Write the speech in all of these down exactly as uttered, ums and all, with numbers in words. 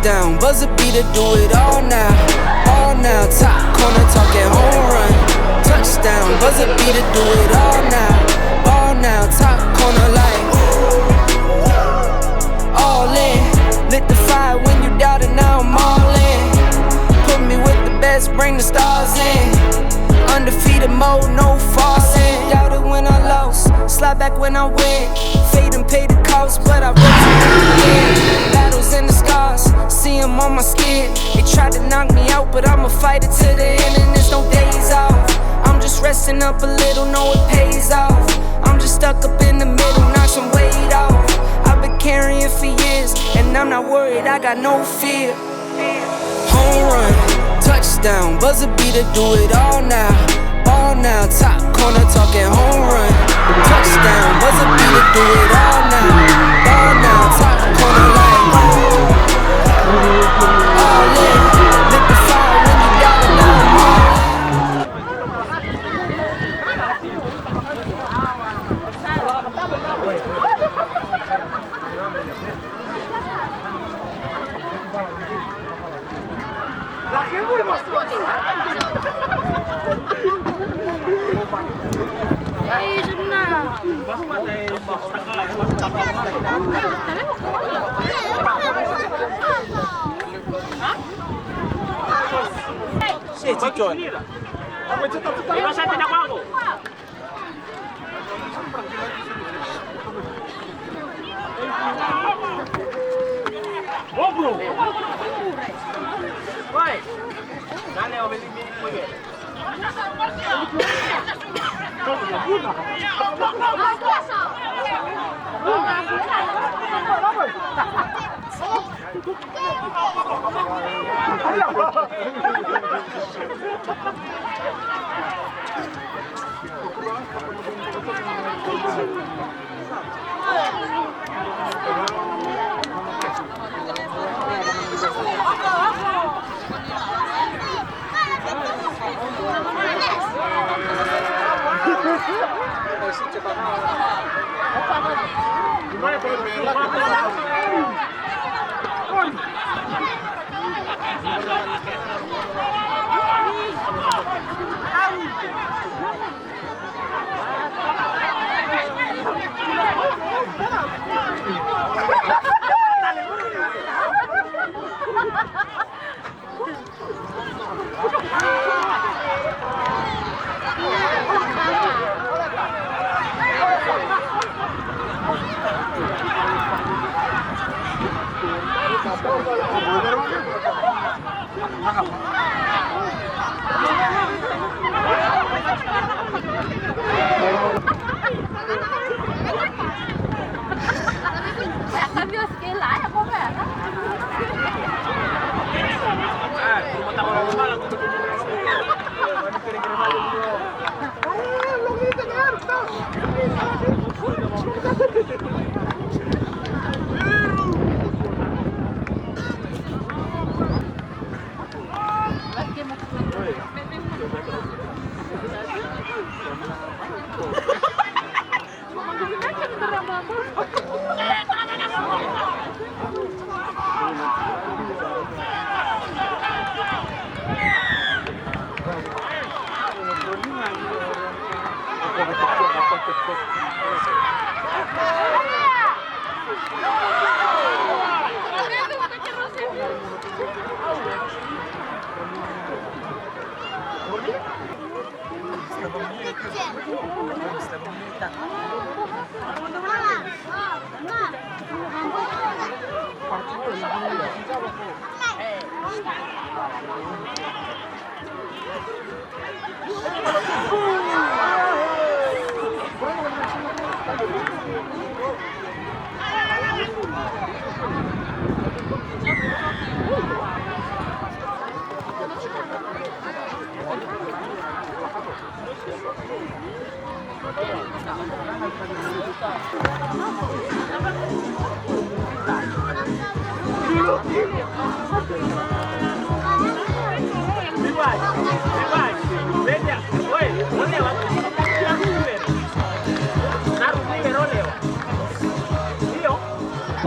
Down, buzzer beater, do it all now. All now, top corner talking home run. Touchdown, buzzer beater, do it all now. Ball now, top corner like all in. Lit the fire when you doubted, now I'm all in. Put me with the best, bring the stars in. Undefeated mode, no falling. Doubted when I lost, slide back when I win. Fade and pay the cost, but I rose to the end. Battles and the scars, see 'em on my skin. They tried to knock me out, but I'm a fighter to the end, and there's no days off. I'm just resting up a little, know it pays off. I'm just stuck up in the middle, knock some weight off. I've been carrying for years, and I'm not worried, I got no fear. Home run, touchdown, buzzer beater, do it all now. Ball now, top corner talking home run. Touchdown, buzzer beater, do it all now. Ball now, top corner like all in. Lit the fire when you got it now.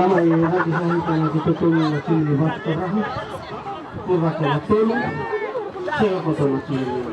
Mai caka sara na itotonu na timi ni Vatuka Rahu. Ko caka na tolu. Sega ko tolu na timi.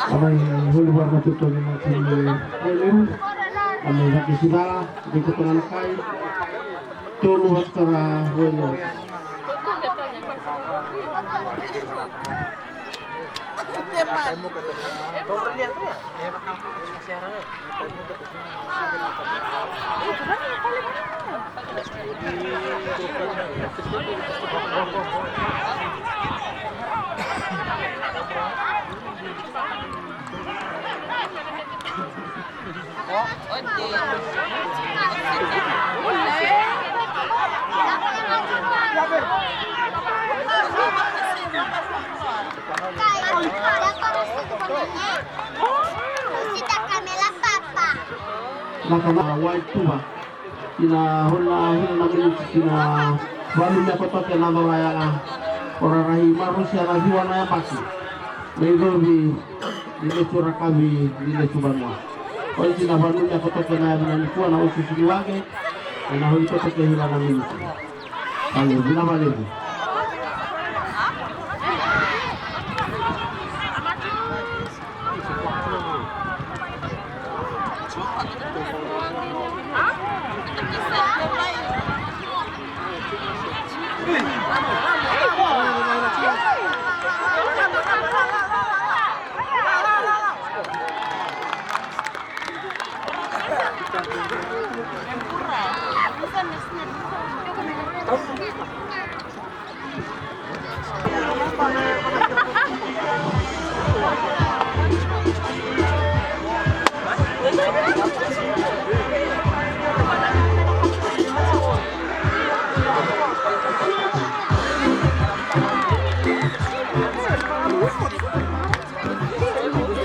A mai voli vua na tutoni na timi ni Wailori. A mai vakisicala, dei koto ga na kai. Tolu vata na Wailori. Na kana wai tuva. Ina hona hina na miniti kina valu me kotoke na cola yaga. O rarahi marusi ana ciwa na yabaki. Na icovi ni lesu rakavi ni lesu vanua. Oi kina valu me kotoke na yavina nikua na osusu ni wage. Ena holi kotoke hila na miniti. Valevu, vinaka valevu.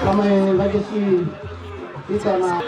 Mai vakisi ita na.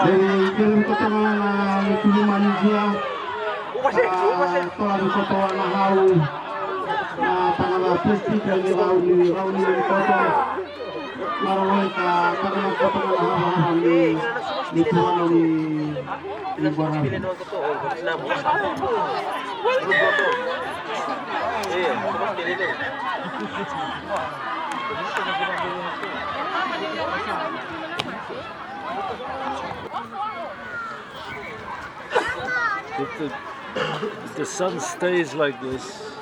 E kere ni koto ga na ni kuli mani dia. Toa ni koto na hau. Na tagana pesti ka ni rau ni rau ni koto. Na rau ni ka tagana koto na hau ni ni tuana ni ni barau. If the, if the sun stays like this,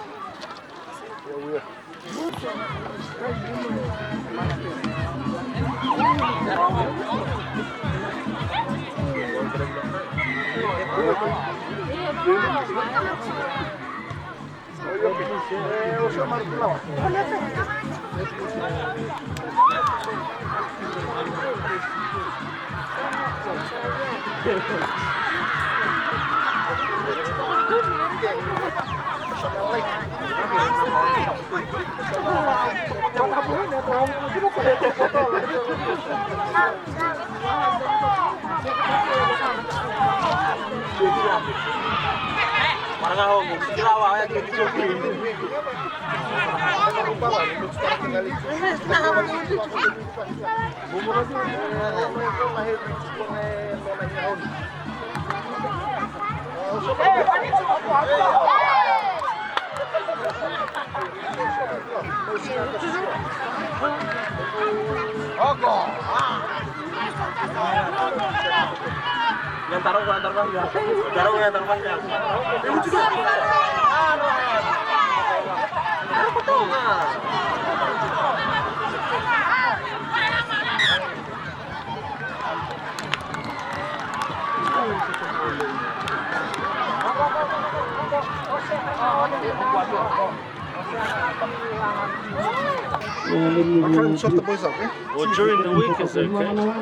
I'll try and sort the boys out, eh? Well, during the week is okay.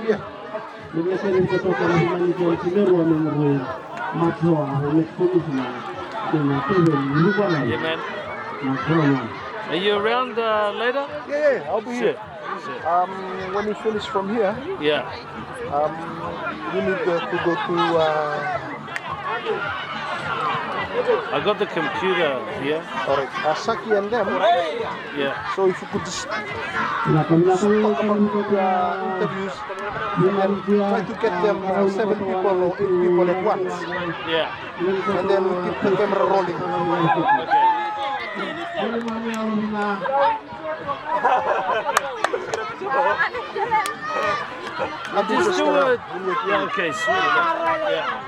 Yeah. Yeah, man. Are you around, uh, later? Yeah, yeah, I'll be here. Sure. Um, when we finish from here, yeah, um, we need, uh, to go to, uh, I got the computer here. All right, uh, Saki and them. Yeah. So if you could just talk about the, uh, interviews and try to get them, uh, seven people or eight people at once. Yeah. And then we keep the camera rolling. Okay. I'll just do it. Yeah, okay, sweet. Yeah.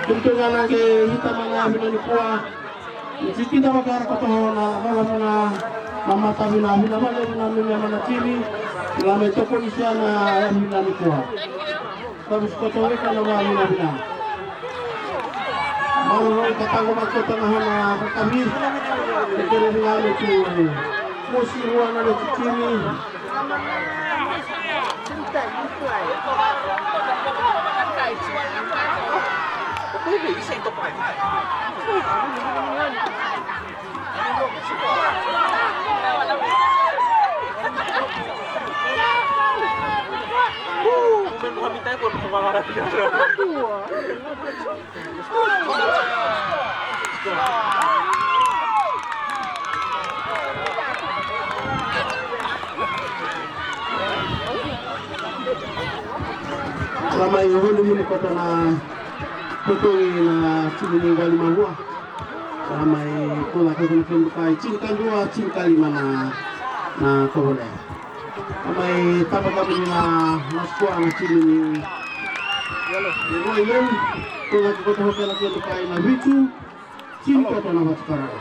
Kemudou ga na qai ita mai na yavuna nikua. Ni tikina vaka era koto na cava vuna na mata vinavina vale vuna mimi a mana timi. Ni la mai tokoni sia na yavuna nikua. Tavusi koto weka na vavinavina. Maroroi ka taqomaki koto na hona vakavi. E kere vinavina tu. Mosi rua na levu timi. Sa mai voli voli koto na totogi na timi ni Valimavua. Sa mai kola kei na kena kai tini ka dua, tini ka lima na, na kovolea. Sa mai taba taba ni na, na skua na timi ni, ni Rua i Lemu. Kola kei koto kei na kena kai na vitu. Tini ka dua na vatukarau.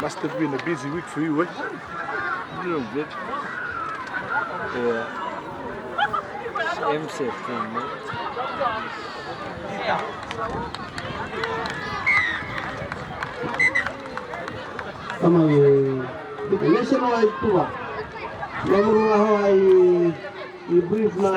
Must have been a busy week for you, eh? Little bit. Yeah. M C thing, man. Tamai, e, e, national ai tua. Lavuru rawa ai. E brief na.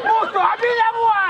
Mutu, abila mua!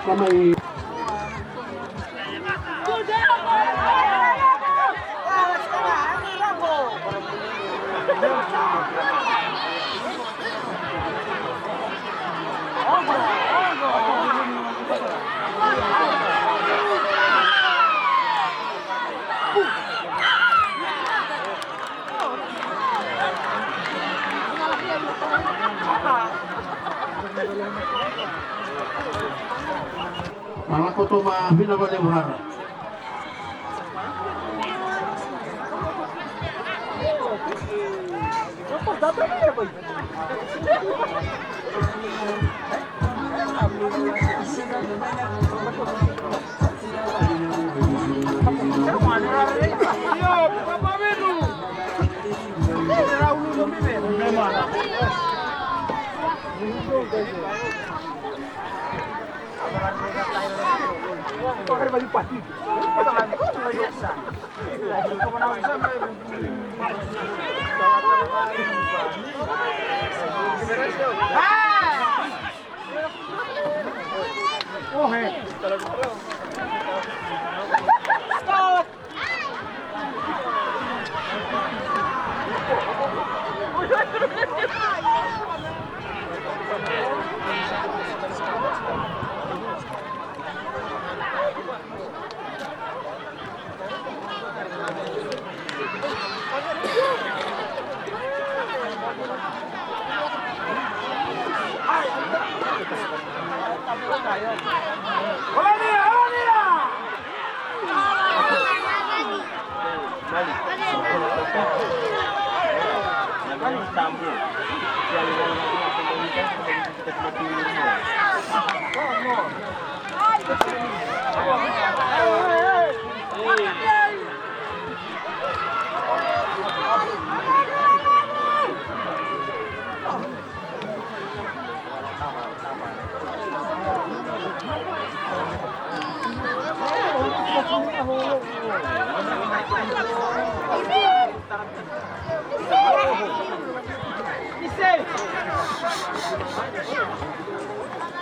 Kama i Toma vinaka vakalevu sara.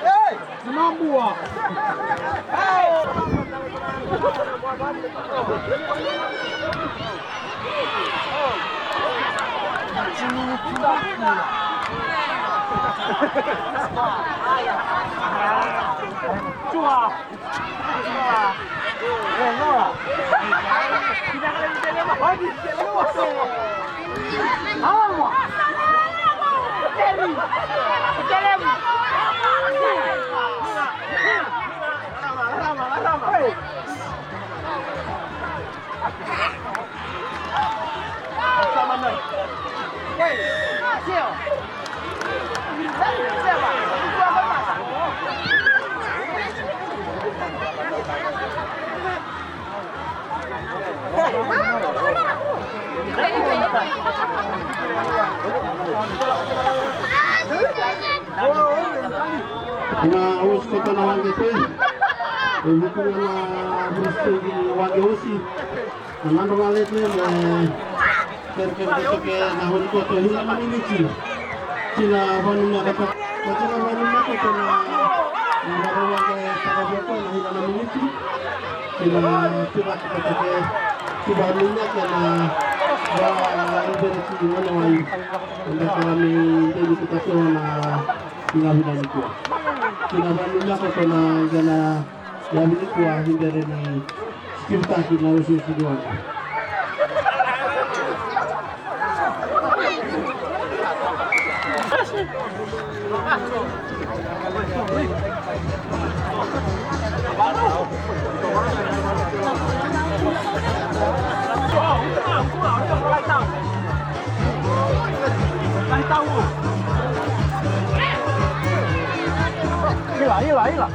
Hey! Mambua. Ena osikoso na waqete, e vuku ga na vurisiteki ni waqe osi. Na noda galete me kerekere koto ke na holi koto hila na miniti. Kina vanumia koto, kina vanumia koto na, na noda waqe takavoto na hila na miniti. Kina tivaki koto ke, kina vanumia ke na va, na ibereki wana wai. Enda kara me ibereki koto na, na vina nikua. Kina vanumia koto na gana Yavi nikua ni bere ni sikivitaki na usiusi ni waqe. Ila, ila, ila.